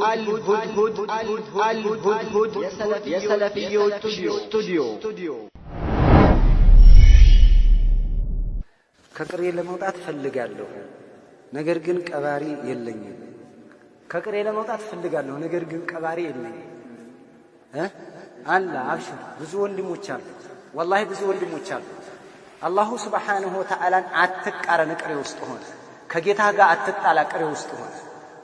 አልሁድሁድ አልሁድሁድ የሰለፊዮች ስቱዲዮ። ከቅሬ ለመውጣት ፈልጋለሁ፣ ነገር ግን ቀባሪ የለኝም። ከቅሬ ለመውጣት ፈልጋለሁ፣ ነገር ግን ቀባሪ የለኝም። አለ አብሽር፣ ብዙ ወንድሞች አሉ። ወላሂ ብዙ ወንድሞች አሉ። አላሁ ስብሓንሁ ወተዓላን አትቃረን፣ ቅሬ ውስጥ ሆነ ከጌታ ጋር አትጣላ፣ ቅሬ ውስጥ ሆነ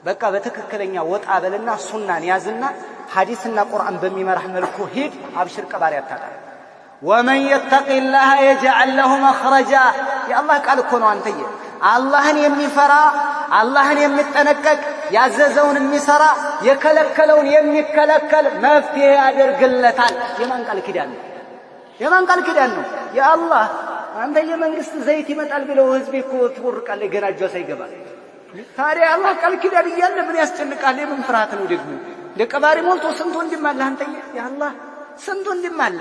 በቃ በትክክለኛ ወጣ በልና ሱናን ያዝና ሐዲስና ቁርአን በሚመራህ መልኩ ሂድ። አብሽር፣ ቀባሪ አታጣም። ወመን የተቂላህ የጅዐል ለሁ መኽረጃ፣ የአላህ ቃል እኮ ነው። አንተዬ አላህን የሚፈራ፣ አላህን የሚጠነቀቅ፣ ያዘዘውን የሚሰራ፣ የከለከለውን የሚከለከል መፍትሄ ያደርግለታል። የማን ቃል ኪዳን ነው? የማን ቃል ኪዳን ነው? የአላህ። አንተ የመንግስት ዘይት ይመጣል ብለው ህዝቤ እኮ ትቦርቃለህ ገና እጇ ሳይገባ። ታዲያ አላህ ቃል ኪዳን እያለ ምን ያስጨንቃል? የምን ፍርሃት ነው ደግሞ? ለቀባሪ ሞልቶ ስንት ወንድም አለ አንተዬ፣ የአላህ ስንት ወንድም አለ።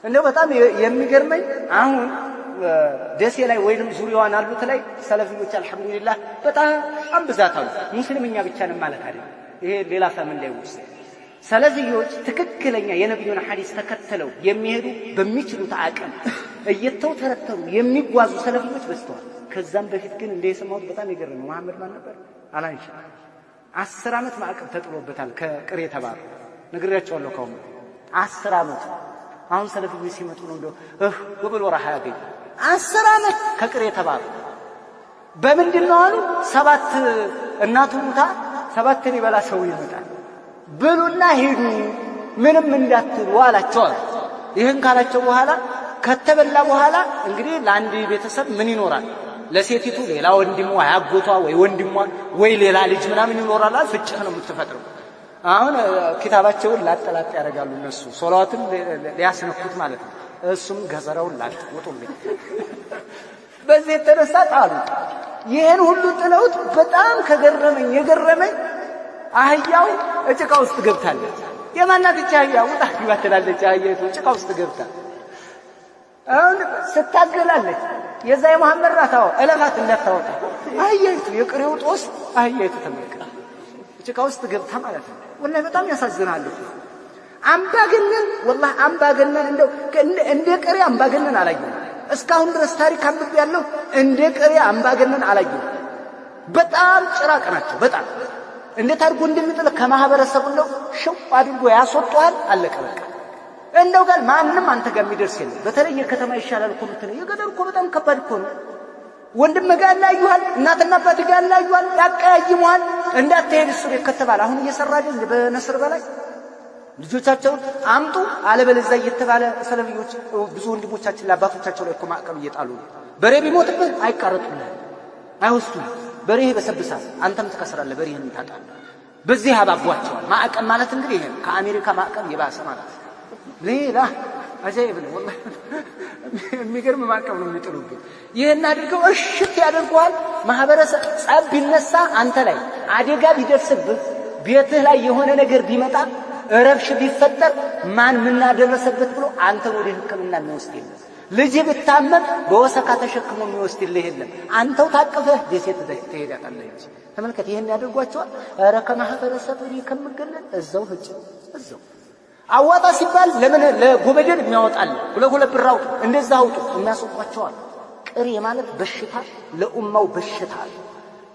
እንደው በጣም የሚገርመኝ አሁን ደሴ ላይ ወይንም ዙሪያዋን አሉት ላይ ሰለፊዎች አልሐምዱሊላህ በጣም ብዛት አሉ። ሙስሊምኛ ብቻ ነን ማለት አይደለም። ይሄ ሌላ ፈምን ላይ ውስጥ ሰለፊዎች ትክክለኛ የነቢዩን ሐዲስ ተከትለው የሚሄዱ፣ በሚችሉት አቅም እየተውተረተሩ የሚጓዙ ሰለፊዎች በዝተዋል። ከዛም በፊት ግን እንደ የሰማሁት በጣም የገረመው መሐመድ ማን ነበር? አላንሻ 10 ዓመት ማዕቀብ ተጥሎበታል። ከቅሬ ተባሩ ነግሬያቸዋለሁ። ካሁን 10 ዓመት። አሁን ሰለፊዎች ሲመጡ ነው እንደው እህ ብሎ ረሃ ያገኙ። 10 ዓመት ከቅሬ ተባሩ። በምንድን ነው አሉ? 7 እናቱ ሙታ 7ን ይበላ ሰው ይመጣል። ብሉና ሂዱ ምንም እንዳትሉ አላቸው አሉ። ይህን ካላቸው በኋላ፣ ከተበላ በኋላ እንግዲህ ለአንድ ቤተሰብ ምን ይኖራል? ለሴቲቱ ሌላ ወንድሟ፣ አያጎቷ ወይ ወንድሟ ወይ ሌላ ልጅ ምናምን ይኖራል። ፍጭት ነው የምትፈጥረው። አሁን ኪታባቸውን ላጥ ላጥ ያደርጋሉ እነሱ፣ ሶላዋትን ሊያስነኩት ማለት ነው። እሱም ገዘራውን ላጥ ውጡልኝ። በዚህ የተነሳ ጣሉ። ይህን ሁሉ ጥለውት በጣም ከገረመኝ የገረመኝ አህያው ጭቃ ውስጥ ገብታለች። የማናት እቺ አህያ? ውጣ ግባ ትላለች። አህያይቱ ጭቃ ውስጥ ገብታ አሁን ስታገላለች። የዛ የመሐመድ ናት። አዎ እለፋት እንዳታወጣ አህያይቱ፣ የቅሬው ጦስ አህያይቱ ተመልከት፣ ጭቃ ውስጥ ገብታ ማለት ነው። ወላሂ በጣም ያሳዝናል እኮ አምባገነን፣ ወላሂ አምባገነን እንደው እንደ ቅሬ አምባገነን አላየሁም። እስካሁን ድረስ ታሪክ አንብቤ ያለሁ እንደ ቅሬ አምባገነን አላየሁም። በጣም ጭራቅ ናቸው። በጣም እንዴት አድርጎ እንደሚጥል ከማህበረሰቡ እንደው ሽው አድርጎ ያስወጣዋል። አለቀ በቃ። እንደው ጋር ማንም አንተ ጋር የሚደርስ የለም። በተለይ የከተማ ይሻላል እኮ የምትለው የገጠር እኮ በጣም ከባድ እኮ ነው። ወንድም ጋር ያለያዩሃል፣ እናትና አባት ጋር ያለያዩሃል፣ ያቀያይሙሃል። እንዳትሄድ እሱ ቤት ከተባለ አሁን እየሰራ አይደል በነስር በላይ ልጆቻቸውን አምጡ አለበለዚያ እየተባለ ሰለፊዎች ብዙ ወንድሞቻችን ለአባቶቻቸው ላይ እኮ ማዕቀብ እየጣሉ ነው። በሬ ቢሞትብህ አይቃረጡልህም፣ አይወስዱም። በሬህ ይበሰብሳል፣ አንተም ትከስራለህ፣ በሬህን ታጣለህ። በዚህ አባቧቸዋል። ማዕቀብ ማለት እንግዲህ ይሄ ከአሜሪካ ማዕቀብ የባሰ ማለት ነው። ሌላ አጃኢብ ነው ወላሂ፣ የሚገርም ማዕቀብ ነው የሚጥሉብን። ይህን አድርገው እሽት ያደርገዋል። ማህበረሰብ ጸብ ቢነሳ አንተ ላይ አደጋ ቢደርስብህ፣ ቤትህ ላይ የሆነ ነገር ቢመጣ፣ ረብሽ ቢፈጠር ማን ምን አደረሰበት ብሎ አንተን ወደ ሕክምና የሚወስድ የለም። ልጅ ብታመም በወሰካ ተሸክሞ የሚወስድልህ የለም። አንተው ታቅፈህ ደሴ ትሄዳታለህ እንጂ። ተመልከት፣ ይህን ያደርጓቸዋል። ኧረ ከማህበረሰብ እኔ ከምገለል እዛው ህጭ እዛው አዋጣ ሲባል ለምን ለጎበደል የሚያወጣል ሁለት ሁለት ብር አውጡ እንደዛ አውጡ የሚያስወጧቸዋል። ቅሬ ማለት በሽታ፣ ለኡማው በሽታ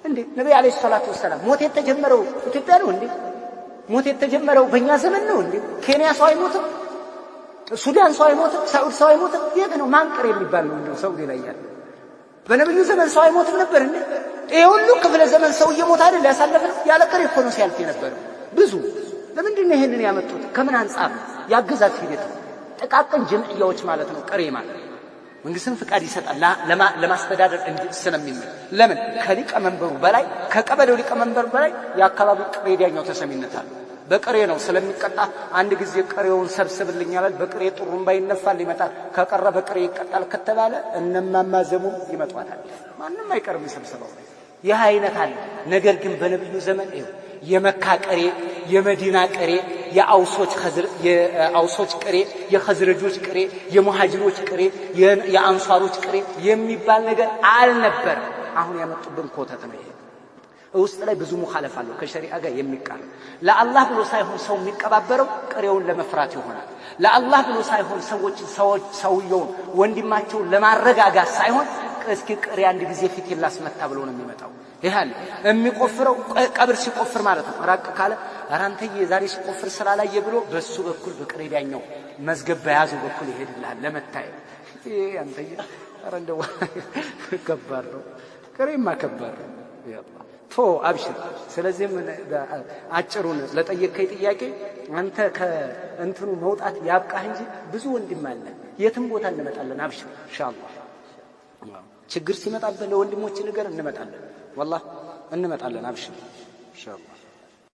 እንዴ። ነብይ አለይሂ ሰላቱ ወሰላም ሞት የተጀመረው ኢትዮጵያ ነው እንዴ? ሞት የተጀመረው በእኛ ዘመን ነው እንዴ? ኬንያ ሰው አይሞትም? ሱዳን ሰው አይሞትም? ሳዑድ ሰው አይሞትም? የት ነው ማን ቅሬ የሚባል ነው? እንደው ሳዑዲ ላይ ያለ በነብዩ ዘመን ሰው አይሞትም ነበር እንዴ? ይሄ ሁሉ ክፍለ ዘመን ሰው እየሞተ አይደል ያሳለፍነው? ያለ ቅሬ እኮ ነው ሲያልፍ የነበረው ብዙ። ለምንድን ነው ይሄንን ያመጡት? ከምን አንጻር ነው? ያገዛዝ ሂደት ነው። ጥቃቅን ጀምዕያዎች ማለት ነው ቅሬ ማለት። መንግስትም ፍቃድ ይሰጣል ለማስተዳደር ስለሚመች። ለምን ከሊቀ መንበሩ በላይ፣ ከቀበሌው ሊቀ መንበሩ በላይ የአካባቢው ቅሬ ዳኛው ተሰሚነት አለው። በቅሬ ነው ስለሚቀጣ። አንድ ጊዜ ቅሬውን ሰብስብልኝ አላል። በቅሬ ጥሩምባ ይነፋል፣ ይመጣል። ከቀረ በቅሬ ይቀጣል ከተባለ እነማማ ዘሙ ይመጧታል። ማንም አይቀርም ስብሰባው ላይ። ይህ አይነት አለ። ነገር ግን በነብዩ ዘመን ይኸው የመካ ቅሬ፣ የመዲና ቅሬ፣ የአውሶች ቅሬ፣ የኸዝረጆች ቅሬ፣ የሙሃጅሮች ቅሬ፣ የአንሷሮች ቅሬ የሚባል ነገር አልነበረም። አሁን ያመጡብን ኮተት ነው ይሄ። ውስጥ ላይ ብዙ ሙኻለፍ አለው ከሸሪዓ ጋር የሚቃረን። ለአላህ ብሎ ሳይሆን ሰው የሚቀባበረው ቅሬውን ለመፍራት ይሆናል። ለአላህ ብሎ ሳይሆን ሰዎች ሰውየውን ወንድማቸውን ለማረጋጋት ሳይሆን እስኪ ቅሬ አንድ ጊዜ ፊቴን ላስመታ ብሎ ነው የሚመጣው። ይህ አለ የሚቆፍረው ቀብር ሲቆፍር ማለት ነው። ራቅ ካለ ኧረ አንተዬ ዛሬ ሲቆፍር ስላላየ ብሎ በሱ በኩል በቅሬ ዳኛው መዝገብ በያዘው በኩል ይሄድልሃል ለመታየት። ይሄ አንተዬ ኧረ እንደው ከባድ ነው፣ ቅሬማ ከባድ ነው። ቶ አብሽር። ስለዚህም አጭሩን ለጠየቅከኝ ጥያቄ አንተ ከእንትኑ መውጣት ያብቃህ እንጂ ብዙ ወንድም አለ፣ የትም ቦታ እንመጣለን። አብሽር ኢንሻአላህ። ችግር ሲመጣብህ ለወንድሞች ንገር፣ እንመጣለን። ወላሂ እንመጣለን። አብሽር ኢንሻአላህ።